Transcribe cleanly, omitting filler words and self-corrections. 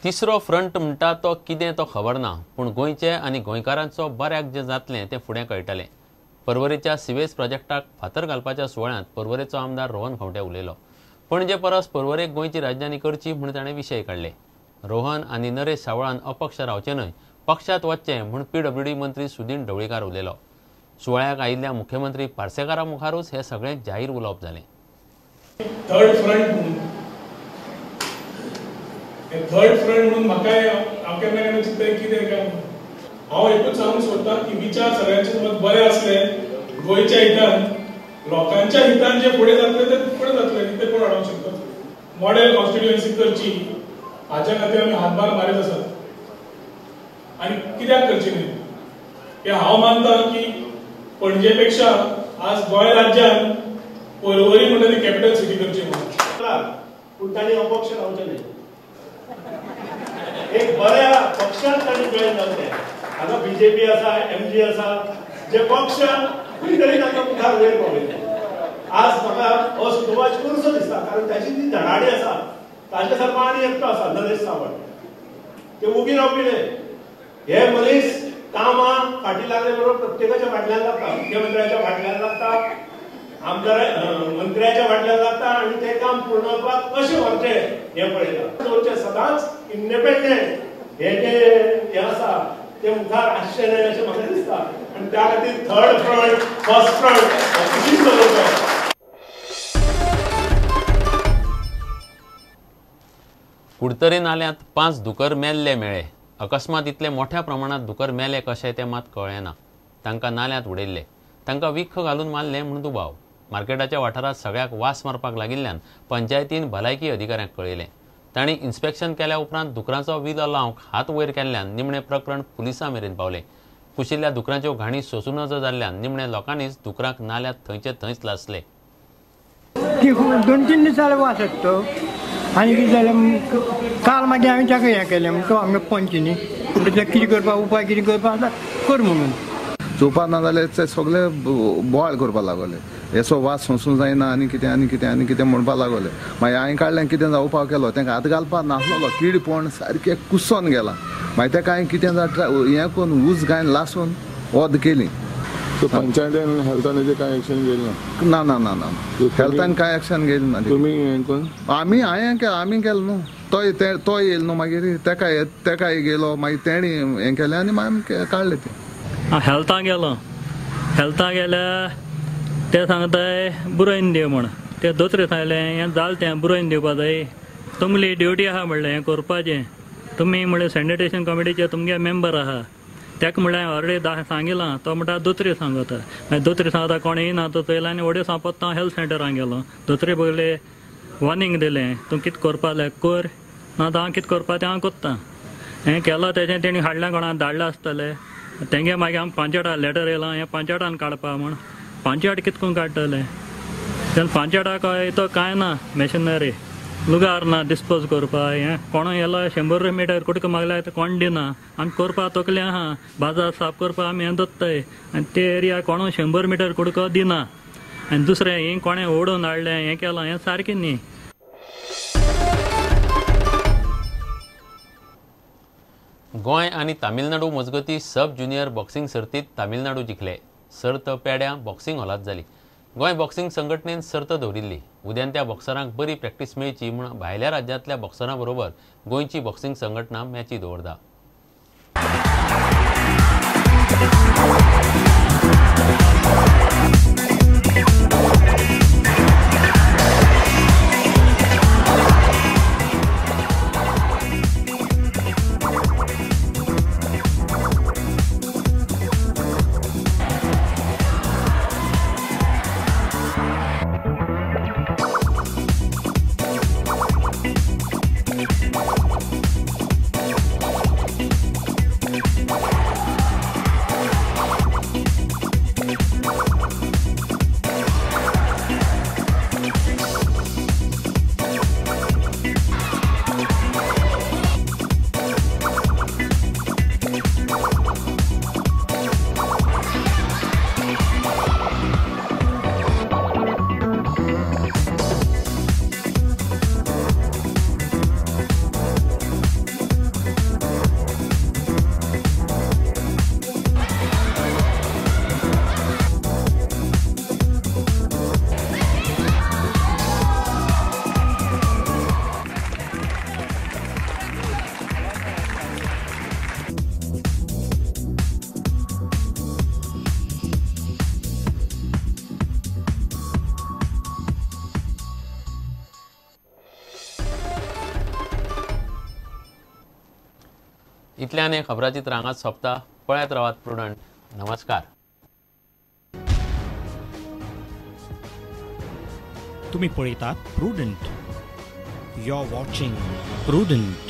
तिसरो फ्रंट म्हणटा तो कितें तो खबर ना, पूण गोंयचे आनी गोंयकारांचो बऱ्याक जें जातलें तें फुडें कळटलें। पर्वरेच्या सिवेज प्रोजेक्टाक फातर घालपाच्या सुवाळ्यांत पर्वरेचो आमदार रोहन खंवटे उलयलो। पणजे परस पर्वरेक गोंयची राजधानी करची म्हूण ताणें विशय काडले। रोहन आनी नरेश सावळान अपक्ष रावचे न्हय, पक्षांत वचचें म्हूण पीडब्ल्यूडी मंत्री सुदीन ढवळीकार उलयलो। सुवाळ्याक आयिल्ल्या मुख्यमंत्री पार्सेकारा मुखारूच हें सगळें जाहीर उलोवप जालें। थर्ड फ्रंट म्हणून, थर्ड फ्रंट म्हणून म्हाका हांव केन्ना केन्ना चिंतता कितें काय म्हणून। हांव एकूच सांगूंक सोदता की विचार सगळ्यांचे समज बरे आसले गोंयच्या हितान, लोकांच्या हितान जे फुडें जातले ते फुडें जातले, ते कोण हाडूंक शकता। मॉडेल कॉन्स्टिट्युएन्सी करची हाच्या खातीर आमी हातभार मारीत आसात आनी कित्याक करची न्हय हें हांव मानता की पणजे पेक्षा आज गोंय राज्यान पर्वरी म्हणटा ती कॅपिटल सिटी करची म्हणून। पूण तांणी अपक्ष रावचें न्हय, एक बऱ्या पक्षान तांणी जॉयन जावचें। हांगा बीजेपी आसा, एमजी आसा, जे पक्ष खंय तरी तांकां मुखार वयर पावयले। आज म्हाका असुतोवाज करूचो दिसता, कारण ताची जी धडाडी आसा ताच्या सारको आनी एकटो आसा नरेश सावळ, ते उगी रावपी न्हय। हे मनीस कामां फाटीं लागले बरोबर प्रत्येकाच्या फाटल्यान लागता, मुख्यमंत्र्याच्या फाटल्यान लागता, आमदार मंत्र्याच्या फाटल्यान लागता आनी ते काम पूर्ण करपाक कशें व्हरचें हें पळयता। दवरचें सदांच इंडिपेंडंट हे जे हें आसा ते मुखार आसचें न्हय अशें म्हाका दिसता आनी त्या खातीर थर्ड फ्रंट, फर्स्ट फ्रंट कुशीन दवरचो। कुडतरी नाल्यांत 5 दुकर मेल्ले मेळ्ळे। अकस्मात इतले मोठ्या प्रमाणात दुकर मेले कशे ते मात कळ्ळें ना। तांकां नाल्यांत उडयल्ले, तांकां विख घालून मारले म्हूण दुबाव। मार्केटाच्या वाठारांत सगळ्याक वास मारपाक लागिल्ल्यान पंचायतीन भलायकी अधिकाऱ्यांक कळयलें। तांणी इन्स्पेक्शन केल्या उपरांत दुकरांचो विलो लावंक हात वयर केल्ल्यान निमणें प्रकरण पुलिसां मेरेन पावलें। कुशिल्ल्या दुकरांच्यो घाणी सोसूं नजो जाल्ल्यान निमणे लोकांनीच दुकरांक नाल्यांत थंयचे थंयच लासले। 2-3 दीस जाले वास येता तो आनी कितें जालें काल मागीर हांवें ताका हें केलें म्हणटा आमगे पंच न्ही म्हणटा कितें करपाक उपाय कितें करपाक आसा कर म्हणून। चोवपाक ना जाल्यार ते सगळे बोवाळ करपाक लागले, हेचो वास सोंसूंक जायना आनी कितें आनी कितें आनी कितें म्हणपाक लागले। मागीर हांवें काडलें कितें जावपाक केलो, तांकां हात घालपाक नासलेलो, कीड पण सारकें कुसोन गेलां। मागीर तेका हांवें कितें जाता हें करून ऊस घायन लासून वद केली। पंचायतीन हेल्थान कांय एक्शन घेतलें ना? ना ना ना ना, हेल्थान कांय एक्शन घेतलें ना। तुमी हें करून आमी हांवें आमी केलें न्हू, तो येयलो न्हू मागीर तेका तेका गेलो, मागीर तेणी हें केलें आनी मागीर आमी काडलें तें। हेल्थाक गेलो, हेल्थाक गेल्यार ते सांगताय बुरोवन दी म्हूण, ते दोतोर सांगलें हें जालें तें बुरोवन दिवपा जाय, तुमली ड्युटी आहा म्हणलें हें करपाचें, तुमी म्हणलें सॅनिटेशन कमिटीचे तुमगे मेंबर आहा, ताका म्हणल्यार हांवें ऑलरेडी सांगिलां, तो म्हणटा दोतोर सांगता, मागीर दोतोर सांगता कोण येयना तो चोयला आनी वडे सांगपाक हांव हेल्थ सेंटरान गेलो, दोतोर पयलें वॉर्निंग दिलें तूं कितें करपा जाल्यार कर, ना तर हांव कितें करपा तें हांव कोत्ता। हें केलां तेजें तेणी हाडलें कोणा धाडलें आसतलें तेंगे, मागीर आमी पंचायता लेटर येयलां हें पंचायतान काडपा म्हूण, पंचायत कितें करून काडटलें तेन्ना पंचायताक तो कांय ना मशिनरी लुगार ना डिस्पोज करपा, हें कोण येयलो 100 मिटर कुडको मागल्यार कोण दिना, आमी करपा तकले आहा, बाजार साफ करपा आमी हें दत्ताय आनी ते एरिया कोण 100 मिटर कुडको दिना आनी दुसरें हें कोणें ओडून हाडलें हें केलां हें सारकें न्ही। गोंय आनी तामिळनाडू मजगती सब ज्युनियर बॉक्सिंग सर्तीत तामिळनाडू जिखले। सर्त पेड्यां बॉक्सिंग हॉलांत जाली। गोंय बॉक्सिंग संघटनेन सर्त दवरिल्ली। उद्यान त्या बॉक्सरांक बरी प्रॅक्टीस मेळची म्हूण भायल्या राज्यांतल्या बॉक्सरां बरोबर गोंयची बॉक्सिंग संघटना मॅची दवरता। इतल्यान हें खबराचित्र हांगाच सोंपता. पळयत रावात प्रुडंट. नमस्कार. तुम्ही पळयतात Prudent. You are watching Prudent.